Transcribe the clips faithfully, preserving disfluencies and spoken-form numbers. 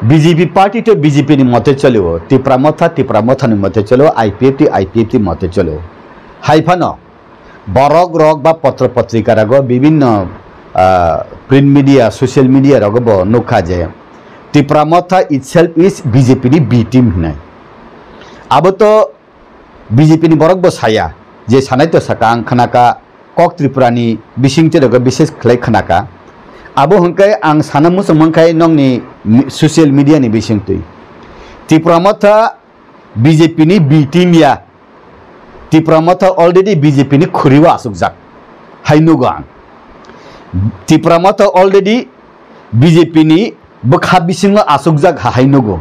B J P party to B J P ni mote cholio, Tipra Motha, Tipra Motha ni mote cholio, I P F T, I P F T mote cholio. Hai phano borok rok ba potro potrika rogo bibinno, ah, print media, social media rogo bo nukha je Tipra Motha itself is B J P ni B team hinai. Abo to B J P ni borok bo saya, je sanai to saka ang khnaka kok Tripura ni bising te rogo bises khlai khnaka. Abo hwnkhe ang sana muchung mankha nokni mi-, social media ni bising twi. Tipra Motha B J P ni B team ya. Tipra Motha already B J P ni khuri o asukjak. Hai nugo ang. Tipra Motha already B J P ni bwkha bisingo asukjak ha hai nugo.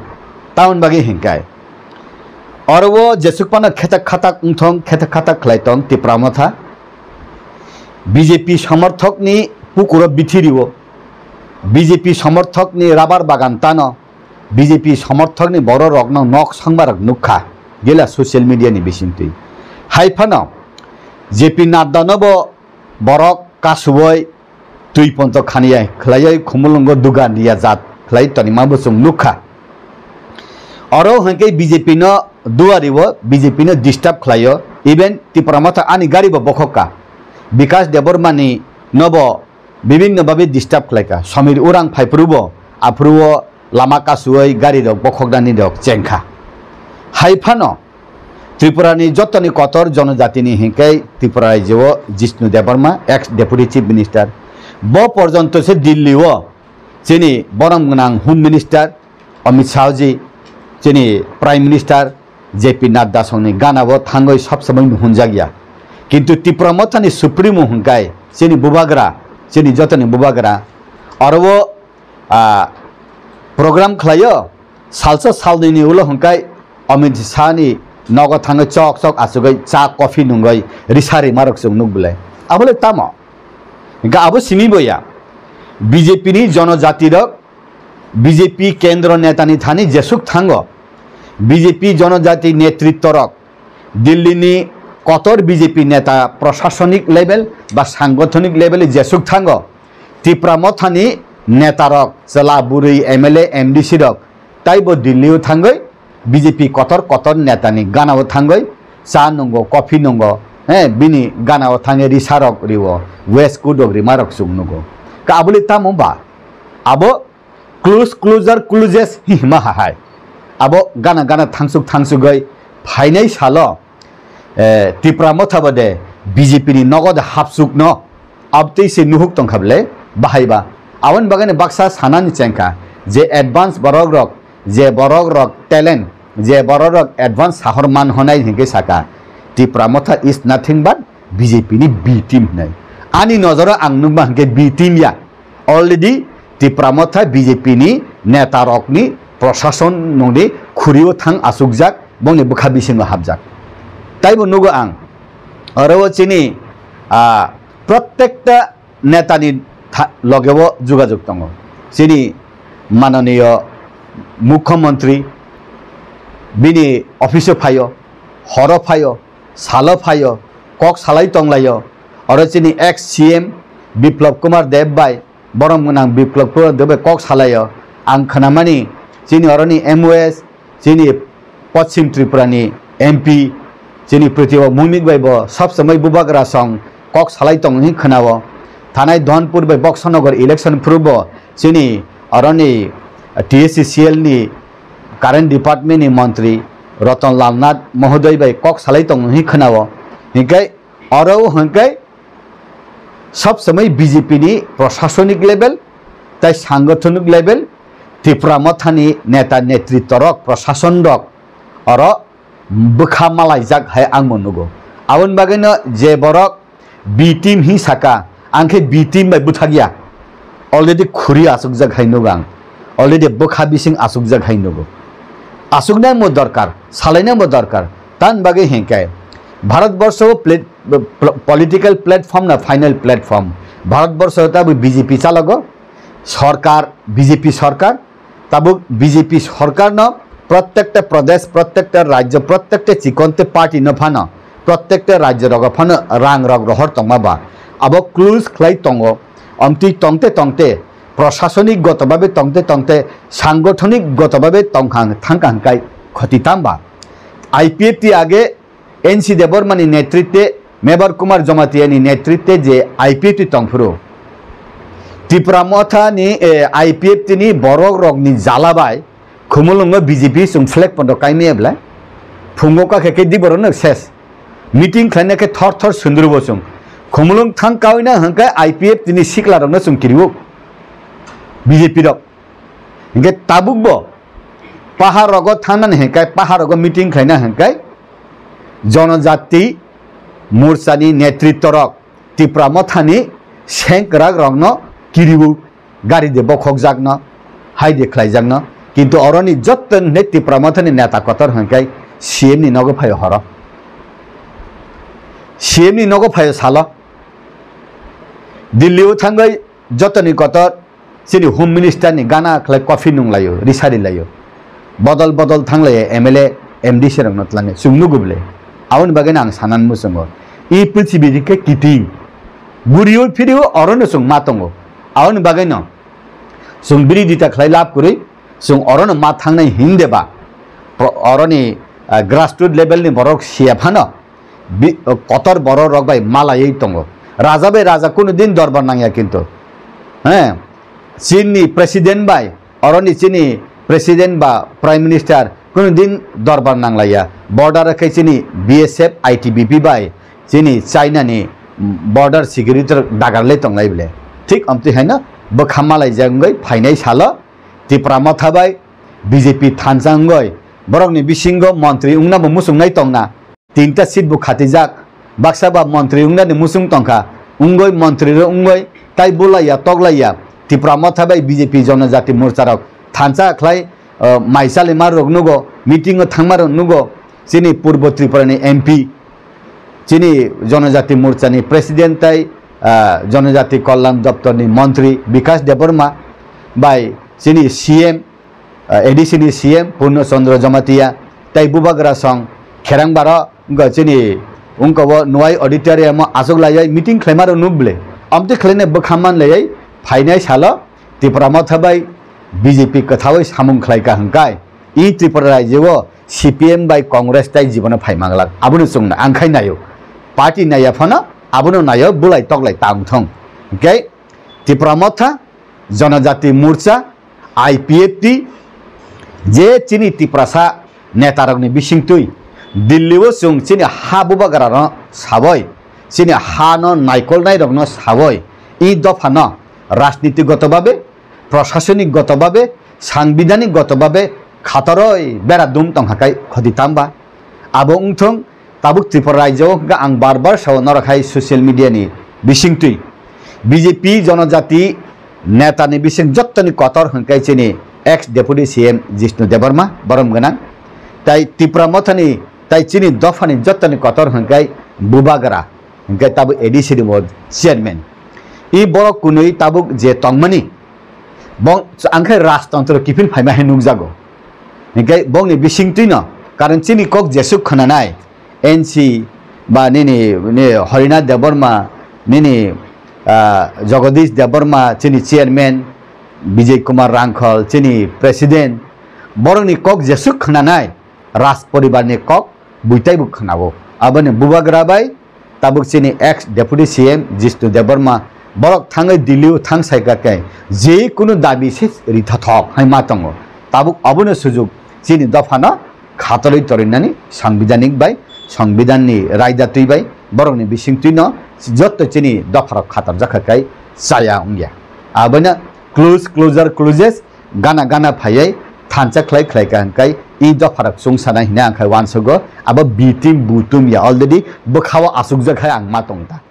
Tamoni bagwi hinkai. Oro o jesuk phano khetak khatak wngthong, khetak khatak khlai tong Tipra Motha. B J P somorthok ni pukuro bithiri o. B J P somorthok ni rabar bagan tano. B J P somorthok ni borok rokno nok songma rok nukha gila social media ni bising twi. Hai phano J P Nadda no bo borok kasuwai twi ponto khaniya khlaiwi khumulwngo dugan riya jat khlai tonima bo chwng nukha. Oro hwnkhe B J P no duari o B J P no disturb khlaio, even Tipra Motha ani gari bo bokhokka. Bikash Debbarma ni no bo bibinno babe disturb khlaikha. Samir Urang phaiphuru bo aphuru o lama kasuwai gari rok bokhoknani rok chengkha. Hai phano Tripura ni jotoni kotor jonojati ni hinkhe Tripura rajyo o Jishnu Debbarma, ex Deputy Chief Minister, bo porjonto se Delhi o chini borom gwnang Home Minister Amit Shah ji, chini Prime Minister J P Nadda songni gana o thangwi sab samai hunjakya. Kintu Tipra Motha ni Supremo hwnkai chini bubagra, chini jotoni bubagra, oro o, ah, program khlaio, salsa salnwi ni ulo hwnkai Amit Shah ni nogo thangwi chok chok achugwi cha coffee nungwi risa rima rok chwng nuk belai. Abole tamo? Hwnkhe abo simi boya. B J P ni jonojati rok, B J P kendro neta ni thani jesuk thango. B J P jonojati netritto rok Delhi ni kotor B J P neta prosasonik level ba sangotonik level jesuk thango. Tipra Motha ni neta rok, chwla bwrwi M L A, M D C rok taibo Delhi o thangwi B J P kotor kotor neta ni gana o thangwi cha nungo, coffee nungo, eh, bini gana o thangwi risa rok rio, waste kudok rima rok chwng nugo. Ka abole tamo ba? Abo close, closer, closes hima hahai. Abo gana gana thangsuk thangsugwi phainai salo, eh, Tipra Motha bo de B J P ni nogo de hapsuk no abtwi se nuhuk tongkha bele bahai ba. Aboni bagwi baksa sanani chengkha je advance borok rok, je borok rok talent, je borok rok advance sahor man honai hinkhe saka Tipra Motha is nothing but B J P ni B team hinai. Ani nojoro ang nukma hinkhe B team ya. Already Tipra Motha B J P ni neta rok ni prosason nungni khuri o thang achukjak, bongni bwkha bisingo hapjak. Taibo nugo ang, oro o chini, ah, prottekta neta ni tha-, loge o jugajug tongo. Chini manoniyo Mukhyamantri bini office o phaio, horo phaio, salo phaio, kok salai tonglaio. Oro chini ex C M Biplab Kumar Deb bai, borom gwnang Biplab Kumar Deb bai kok salaio. Ang khnamani chini oroni M O S, chini Poschim Tripura ni M P, chini Pratibha Bhowmik bai bo sab samai bubagra song kok salai tongo hwnwi khnao. Thanai Dhonpur bai Boxanagar election phuru bo chini oroni T S C C L ni current department ni montri Ratan Lal Nath mohodoy bai kok salai tongo hwnwi khnao. Hinkhe oro hwnkhe sab samai B J P ni prosasonik level tai sangotonik level Tipra Motha ni neta netritto rok, prosason rok oro bwkha malaijak hai ang bo nugo. Aboni bagwi no je borok B team hi saka, ang khe B team bai bwthakya. Already khuri achukjak hai nugo ang. Already bwkha bising achukjak hai nugo. Achuknai mo dorkar, salainai mo dorkar. Tan bagwi hinkhe Bharat Borsho plat-, pl-, political platform na final platform. Bharat Borsho tabuk B J P chalogo, sorkar, B J P sorkar, tabuk B J P sorkar no prottekta Pradesh, prottekta Rajyo, prottekta chikonte party no phano, prottekta Rajyo rogo phano rang rok rohor tongma ba. Abo close khlai tongo, omtwi tongte tongte proshasonik goto babe tongte tongte sangothonik goto babe tongkha thangkha hwnkhe khoti tamba. I P F T age N C Debbarmani netritwe, Mebar Kumar Jamatia ni netritwe je I P F T tongphuru, Tipra Motha ni, eh, I P F T ni borok rok ni jala bai Khumulwng no B J P chwng flag pondo kaimaya belai. Phungo kakhe khe diborok no ses. Meeting khlaina khe thor thor sundru bo chwng. Khumulwng thang kawina hwnkhe I P F T ni sikla rok no chwng kirio B J P rok. Hingke tabuk bo pahar rogo thangnani hingke pahar rogo meeting khlaina hingke Jonojati Morcha ni netritto rok Tipra Motha ni sengkrak rok no kirio gari de bokhok jakno hai de khlai jakno, kintu oroni jotto ne Tipra Motha ni neta kotor hingke C M ni nogo phaio horo, C M ni nogo phaio salo Delhi o thangoi jotoni kotor chini Home Minister ni gana khlai coffee nung laio, ri sari laio. Bodol bodol thang laio M L A, M D C rok no twlang chwng nugo bwle. Aboni bagwi no ang sanan muchungo. I prithibi rikhe kiting. Gurio phirio oro no chwng ma tongo. Aboni bagwi no chwng biridita khlai lab kwrwi chwng oro no ma thangnai hin deba. Pro-, oroni, ah, grassroot level ni borok siya phano bi-, kotor borok rok bai malaiwi tongo. Raja bai raja kunu din dorbar nangya kintu. He, Chin ni president bai, oroni chini president ba prime minister kunu din dorbar nanglaiya. Border khe chini B S F, I T B P bai chini China ni border security rok dagar le tonglai bole. Thik omtwi haino bwkha malai jak wngwi phainai salo Tipra Motha bai B J P thansa wngwi borok ni bisingo montri wngna bo muchungnai tongna. Tinta seat bo khatijak, baksa ba montri wngnani muchung tongkha, wngwi montri rok wngwi tai bulaiya toklaiya Tipra Motha bai B J P Jonojati Morcha rok thansa khlai, uh, mai chalima rok nugo, meeting o thangma rok nugo, chini Purbo Tripura ni M P, chini Jonojati Morcha ni president tai, uh, Jonojati Kalyan Doptor ni montri Bikash Debbarma bai chini C M, uh, A D C ni C M Purno Chandra Jamatia tai bubagra song kherang baro wngkha chini wngkha bo Nwai auditorium o achuk laiwi meeting khlaima rok nuk bwle. Amtwi khlaina bwkha man laiwi phainai salo Tipra Motha bai B J P kwthawi samung khlaika hwnkhe i Tripura rajyo o C P M bai Congress tai jibono phai manglak. Abono chwngno ang khai naio. Party naiya phano abono naio, bulai toklai ta wngthong. Hwnkhe Tipra Motha, Jonojati Morcha, I P F T, je chini Tiprasa netarokni bisingtwi Delhi o chwng chini ha bubagrano sawi, chini hano naikolnairokno sawi, i dophano rajnitigoto babe, prosasonikgoto babe, sangbidhanikgoto babe khatoroi bera dum tongkha khai khoti tamba. Abo wngthong, tabuk Tripura rajyo o hwnkhe ang bar bar sao norok hai social media ni bisingtwi B J P jonojati neta ni bising jottoni kotor hwnkhe chini ex deputy C M Jishnu Debbarma borom gwnang, tai Tipra Motha ni tai chini dopha ni jottoni kotor hwnkhe bubagra hwnkhe tabuk A D C ni bo chairman. I borok kunui tabuk je tongmani, bong angkhe rajtontro kiphil phaima hai nukjago. Hwnkhe bongni bisingtwino, karon chini kok jesuk khwnanai, N C ba nini, ni Harinath Debbarma, nini, ah, Jagadish Debbarma, chini chairman, Bijay Kumar Rangkhal, chini president, borokni kok jesuk khwnanai, raj poribarni kok buitaibo khwnao. Aboni bubagra bai tabuk chini ex deputy C M Jishnu Debbarma borok thangwi Delhi o thang saikha khe je kunu dabi se rithathok hai ma tongo. Tabuk obono sujuk chini dophano khatorwi torinani sangbidhanik bai, sangbidhanni raida twi bai, borokni bisingtwino jotto chini dopharok khatorjakha khe chaya wngya. Abono close, closer, closes, gana gana phaiwi thansa khlai khlai kha hwnkhe i dopharok chwngsana hinwi ang khai uansugo, abo bitim butum ya already bwkhao achukjak hai ang ma tong ta.